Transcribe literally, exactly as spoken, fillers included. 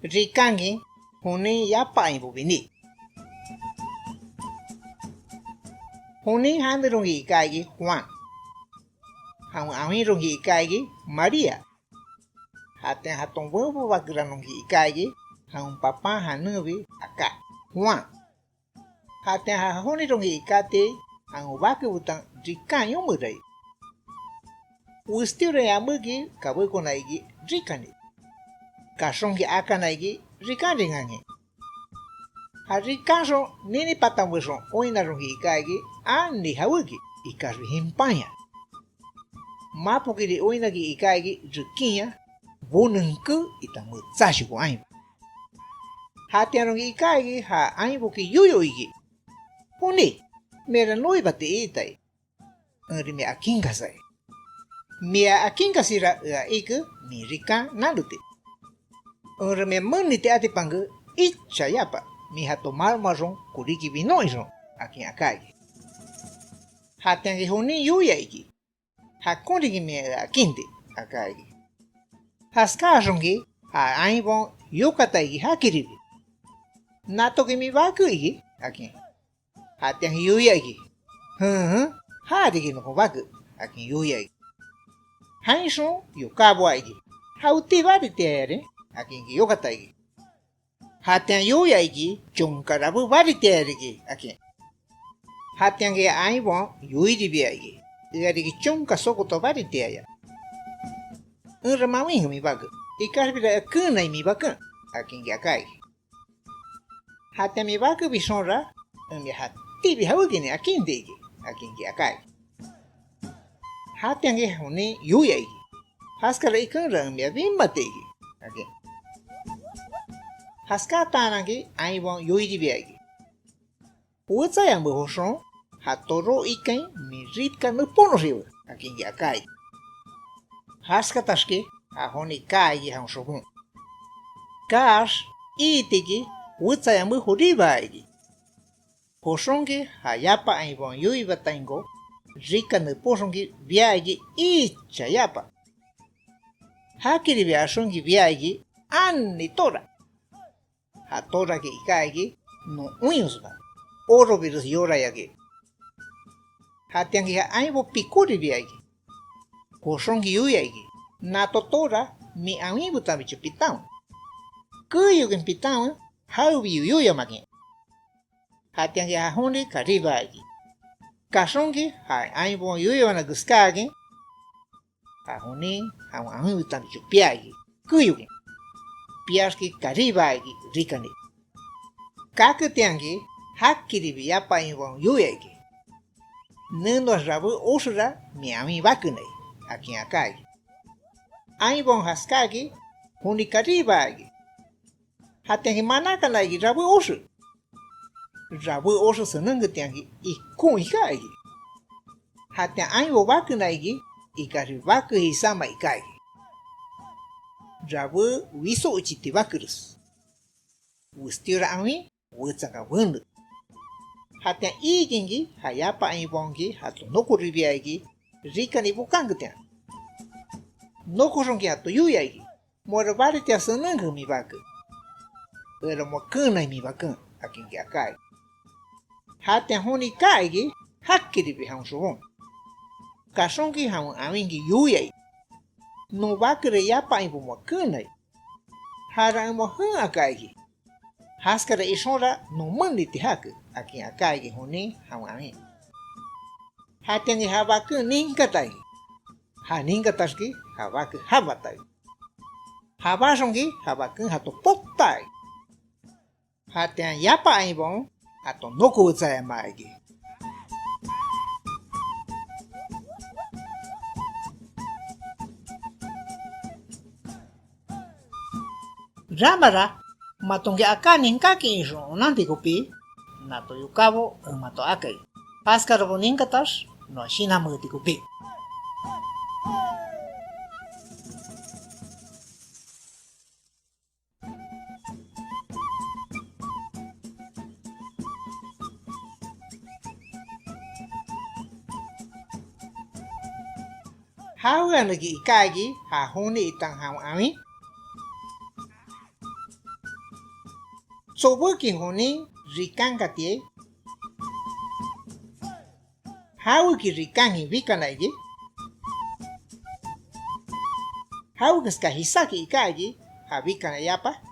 Rikankin jonin yapa ainbo biní. Jonin janeronki iká iki Juan. Jawen awinronki iká iki María. Jatian jaton benbo bakeranonki iká iki, jawen papan janenbi aká, Juan. Jatian ja jonironki ikátiai, jawen bake betan rikan yomerai. Westíora yaméki kabékona iki rikani, kaxonki akana iki rikanrikankin. Ja rikanxon nini patanbexon oinnaronki iká iki ani jawéki, ikaxbi jimpanya. Mapokiri oinnaki iká iki rekinya, bone jenké itan metsashoko ainbo. Jatianronki iká iki ja ainboki yoyo iki: Joní, miara noibati iitai, enri mia akinkasai. Mia akinkasira ea ike min rikan naneti. Enra mia meniti atipanke icha yapa, min jato malmaxon koríki binon ixon, akin aká iki. Jatianki jonin yoia iki: Jakon riki min ea akinti, aká iki. Jaskáaxonki ja ainbaon yokata iki jakiribi: Natoki min bake iki? Akin. Jatianki yoia iki: Jenjen, ja riki nokon bake, akin yoia iki. Jainxon yokáboa iki: Jaweti baritiayari? Akinki yokata iki. Jatian yoia iki: Chonka rabé baritiaya riki, akin. Jatianki ainbaon yoiribia iki: Ea riki chonka sokota baritiaya. Enra mawinke min bake, ikaxbira ea keenai min baken, akinki aká iki. Jatian min bake bixonra, en mia jatíbi jawékinin akinti iki, akinki aká iki. Jatianki jonin yoia iki: Jaskara ikenra en mia bimati iki, akin. Jaskáataananki ainbaon yoiribia iki: Wetsa yame joxon, ja toró ikain min rika nepónoxiwe, akinki aká iki. Jaskataxki ja joni kaa iki jawen xobon. Kaax iitiki wetsa yame joribaa iki. Joxonki ja yapa ainbaon yoiibatainko rika nepóxonki bia iki icha yapa. Jakiribi axonki bia iki ani tora. Ja toraki iká iki non oinyosma, orobires yorayaki. Jatianki ja ainbo pikóribia iki. Joxonki yoia iki: Nato tora min awin betanbicho pitanwe. Keyokin pitanwe, jawebi yoyóyamakin. Jatianki ja joni karibaa iki. Kaxonki ja ainbaon yoiwana keskáakin, ja jonin jawen awin betanbicho pia iki, keyokin. Piaxki karibaa iki rikani. Kaketianki jakiribi yapa ainbaon yoia iki: Nenoax rabé oxera min awin bakenai, akin aká iki. Ainbaon jaskáakin joni karibaa iki. Jatianki manákana iki rabé oxe. Rabé oxe senenketianki ikon iká iki. Jatian ainbo bakena iki, ikaxbi bake jisáma iká iki. Rabé wiso ochiti bakeres. Westíora awin wetsaka bene. Jatian iikinki ja yapa ainbaonki jato nokoribia iki, rikani bokanketian. Nokoxonki jato yoia iki: Moara baritia senenke min bake. Eara moa keenai min baken, akinki aká iki. Jatian joni kaa iki, jakiribi jawen xobon. Kaxonki jawen awinki yoia iki: Non bakera yapa ainbo moa keenai. Jara en moa jeen aka iki. Jaskara ixonra non meniti jake, akin aká iki jonin jawen awin. Jatianki ja baken ninkata iki. Ja ninkataxki ja bake jabata iki. Jabáxonki ja baken jato potaa iki. Jatian yapa ainbaon jato nokowetsayamaa iki. Ramara, matonki aká ninkákin ixon onanti kopí, nato yokábo en mato akai. Jaskarabo ninkatax, noa shinanmeeti kopí. Jaweaneki iká iki ja joni itan jawen awin? Tsobéki jonin rikankatiai, jawéki rikankin bikana iki, jawekeska jisáki iká iki ja bikana yapa.